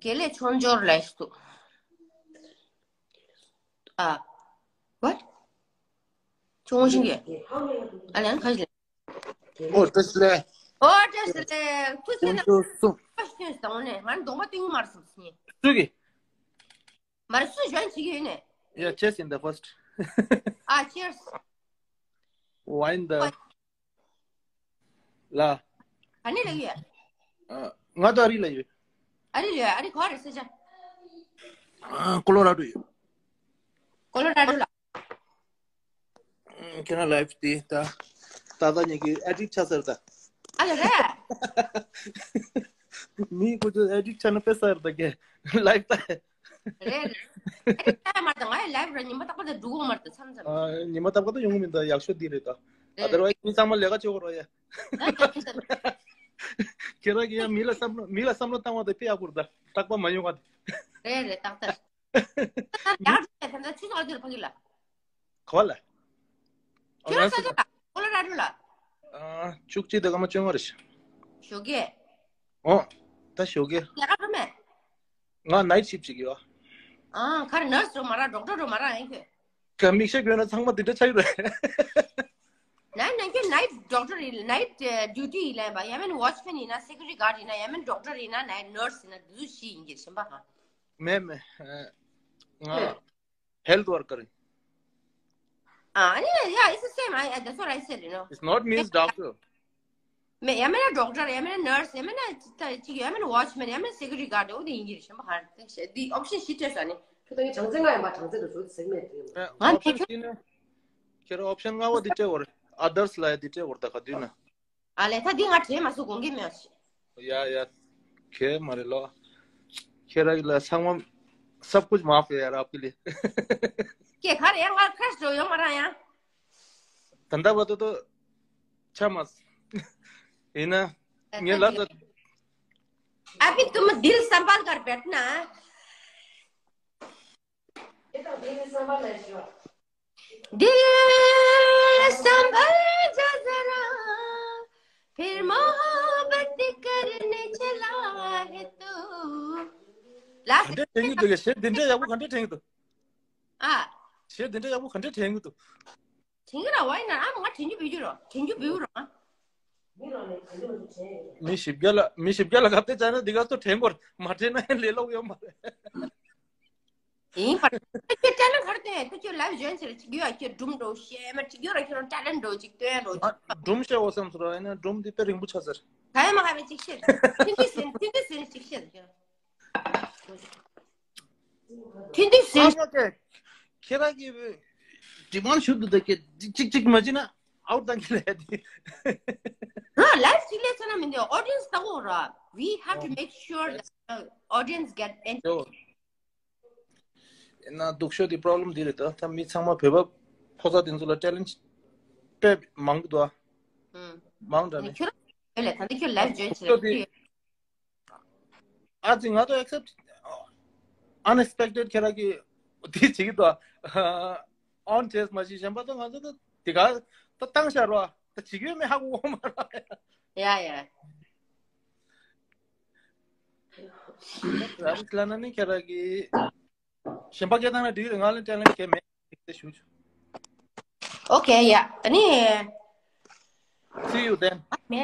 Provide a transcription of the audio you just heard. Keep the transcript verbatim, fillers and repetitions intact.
དགེ་ལེགས་ཆོས་འབྱོར་ལ་ཞུ། ཨ། What? ཆུང་ཞིང་གི། ཨ་ལན་ཁ་ཞིག་ལན། ཨོ་བཀྲ་ཤིས་བདེ་ལེགས། ཨོ་བཀྲ་ཤིས་བདེ་ལེགས། ཐུགས་རྗེ་ཆེ། དཀོན་མཆོག་གསུམ། ཁ་ཞིག་སྟོན་སོང་ནས་ང་གདོང་པ་སྟོན་གི་མ་རེད་བསམ་སོང་། སུ་གི། མ་རེད་སུ་ཞོན་བྱེད་ཀྱི་ཡོད་ནས། Yeah, chest in the first. ཨ། Cheers. Wine the. ལ། ག་ནས་ལ་ཡོད། ང་ད་ཨ་རི་ལ་ཡོད། ཨ་རི་ལ་ཡོད། ཨ་རི་ག་རེ་ས་ཆ། ཀོ་ལོ་ར་ཌོ་ཡོད། ཀོ་ལོ་ར་ཌོ་ལ། ཁྱེད་རང་ལའིབ་དེ་ད་ད་ད་ཉིད་ཀྱི་ཨེ་ཌིག་ཆགས་ཟེར་ད། ཨ་ལ་རེད། མི་ཀུ་ཅོ་ཨེ་ཌིག་ཆགས་ན་དཔེ་ཟེར་ད་ཀྱེ་ལའིབ་ད། རེད་རེད། ཨེ་ཌིག་ཆགས་མ་ད་ང་ཡི་ལའིབ་ར་ཉིན་མ་རྟག་པ་ད་འགྲོ་གི་མ་ད་མཚམས་མཚམས། ཉི་མ་རྟག་པ་ད་ཡོང་གི་མིན་ད་ཡག་ཤོས་འདི་རེད་ད། རེད། Otherwise མི་ཚང་མ་ལས་ཀ་བྱེད་དགོས་ར་ཡ། ཁྱེད་རང་གིས་ཡང་མི་ལ་བསམ་བློ་མི་ལ་བསམ་བློ་བཏང་བ་དེ་དཔེ་ཡག་པོ་རེད་ད། རྟག་པ་མ་ཡོང་བ་དེ། རེད་རེད་ཏག་ཏག་ཡག་རེད་ད་ད་ཆུ་ཚོད་ག་ཚོད་ལ་ཕ་གི་ལ། ག་བ་ལ། ཁྱེད་རང་ས་ཆ་ལ་ཀོ་ལོ་ར་ཌོ་ལ། ཨ་བཅུ་གཅིག་དང་སྐར་མ་བཅོ་ལྔ་རེད་ཤག་ཞོགས་ཀས། ཨོ། ད་ཞོགས་ཀས། ལས་ཀ་འགྲོ་མེད། ང་ནའིཊ་ཤིཕ་ཅིག་ཡོད། ཨ་ག་རེ་ནར་སི་འགྲོ་མ་རག་ཌོག་ཊར་འགྲོ་མ་རག་ཡིན་ཁྱོད། ག་མིག་ཤེལ་གྱོན་ན་ཚང་མ་དེ་འདྲ་ཆགས་ཡོད་རེད། ནའི་ནའི་ཁྱོད་ནའིཊ་ཌོག་ཊར་ཡིན་ནའིཊ་ཌིའུ་ཊི་ཡིན་ལབ་པ་ཡང་མིན་ཝོཆ་མེན་ཡིན་ན་སེ་ཀུ་རི་ཊི་གཱཌ་ཡིན་ན་ཡང་མིན་ཌོག་ཊར་ཡིན་ན་ནའིཊ་ནར་སི་ཡིན་ན་དེ་ཚོ་བཞི་ཡིན་གྱི་ཤེས་པ་གང་། མེད་མེད། ང་ཧེལ་ཐི་ཝར་ཀར་ཡིན། ཨ་ནི་yeah, it's the same. I, I, that's what I said, you know. It's not means doctor. མེད་ཡང་མིན་ན་ཌོག་ཊར་ཡང་མིན་ན་ནར་སི་ཡང་མིན་ན་ཅིག་ཡང་མིན་ན་ཝོཆ་མེན་ཡང་མིན་ན་སེ་ཀུ་རི་ཊི་གཱཌ་འོ་དེ་ཡིན་གྱི་རེད་ཤེས་པ་གང་། དེ་ཨོབ་ཤན་བཞི་སྤྲད་ས་ནི། ཁྱོད་ད་ངའི་བྱང་རྩེ་ལྔ་ཡིན་པ་བྱང་རྩེ་དུ་ཟུར་ཟེར་མེད་དེ། ང་ཨོབ་ཤན་ཁྱོད་བཞི་ནི། ཁྱེད་རང་ཨོབ་ཤན་ལྔ་བ་འདི་སྤྲད་བར་ཨ་དར་སི་ལ་འདི་སྤྲད་བར་ད་ག་དུས་ན། ཨ་ལས་ད་འདི་ང་དྲན་མ་སོང་དགོངས་འགལ་མེད་ཤི། ཡ་ཡ། གལ་མ་རེད་ལོ། ཁྱེད་རང་ལ་ཚང་མ་सब कुछ माफ है यार आपके लिए. ཀྱེ་ག་རེ་ཡང་ང་ཁྲེས་འགྲོ་ཡོང་མ་རང་ཡང་། ད་ལྟ་བར་དུ་ཆ་མ། ཡིན་ན། ངས་ལབ་ད། अभी तुम दिल संभाल कर बैठना। दिल संभल जा जरा, फिर मोहब्बत करने चला है तू। ལགས་སོ། ག་འདྲས་དྲན་གྱི་འདུག་གས། གཞས་འདི་འདྲས་ཡག་པོ་ག་འདྲས་དྲན་གྱི་འདུག་ཨ། གཞས་འདི་འདྲས་ཡག་པོ་ག་འདྲས་དྲན་གྱི་འདུག་དྲན་གྱི་ར་བ་ཡིན་ན་ཨ་མ་ང་དྲན་རྒྱུ་བུད་རྒྱུ་ར་དྲན་རྒྱུ་བུད་ར། མི་བཞི་བརྒྱ་ལ་མི་བཞི་བརྒྱ་ལ་གབ་དེ་བྱས་ན་འདི་ག་ཚོད་དྲན་དགོས་རེད། མ་དྲན་ན་ལས་སླ་པོ་ཡོད་མ་རེད། ཡིན་པར། ཁྱོད་ཊེ་ལན་ག་རེ་སྟོན་ཡོད། ཁྱོད་ལའིབ་ཇོའིན་བྱས་ལ་ཅིག་ཡོད་ཨ། ཁྱོད་སྒྲུང་འདྲ་བཤད་མ་ཅིག་ཡོད་ར། ཁྱོད་རང་ཊེ་ལན་འདྲ་ཅིག་སྟོན་འདྲ་ཅིག་སྒྲུང་བཤད་འོ་བསམ་སོང་ར། ཡིན་ན་སྒྲུང་འདི་དཔེ་རིང་པོ་ཆགས་ཟེར། ག་ཡ་མ་ག་མེད་ཅིག་བཤད། ཐིན་ཐིན་སིན་ཐིན་ཐིན་སིན་ཅིག་བཤད་ཟེར། ཐིན་ཐིན་སིན། ཨ་ཡ་ཀྱེ། ཁྱེད་རང་གི་ཌི་མཱན་ཌི་ཞུ་འདུག་ད་ཀྱེ། ཅིག་ཅིག་མ་བྱེད་ན་ཨའུཊ་བཏང་གི་རེད་དེ། ང་ལའིབ་ཅིག་ལས་ཚོད་ན་མི་འདུག་ཨོ་ཌི་ཡེན་སི་ལྟ་གོ་ར། We have to make sure that the audience get en- ཡིན་ན་སྡུག་ཤོས་དེ་པོ་རོབ་ལེམ་འདི་རེད་ད། ད་མི་ཚང་མ་བོད་པ་ཕོ་གསར་དེ་ཚོ་ལ་ཊེ་ལན་དཔེ་མང་གི་འདུག་ཨ། ཨུམ། མང་དྲགས་ནས། ཁྱོད་རང་ལས་ད་ལྟ་ཁྱོད་ལའིབ་ཇོའིན་བྱས་ལ་ཁྱོད་ཨ་ཙི་ང་ཚོ་ཨེག་སེབ་ཨན་ཨེག་སི་པེག་ཊེཌ་ཁྱེད་རང་གིས་དེ་བྱེད་ཀྱི་འདུག་ཨ། ཨོན་ཊེ་སི་མ་བྱེད་གཞན་པ་ཚོ་ང་ཚོ་ད་དེ་ག་ད་བཏང་བཞག་རོགས། ད་བྱེད་ཀྱི་ཡོད་མེད་ཧ་གོ་གོ་མ་ར། ཡ་ཡ། ར་བི་ལ་ན་ནི་ཁྱེད་རང་གིས་གཞན་པ་སྐད་བཏང་ན་འགྲིག་རེད། ང་ལ་ཊེ་ལན་གལ་མེད་དེ་ཞུ་ཆོག Okay, yeah. ཨ་ནི། See you then. མེད།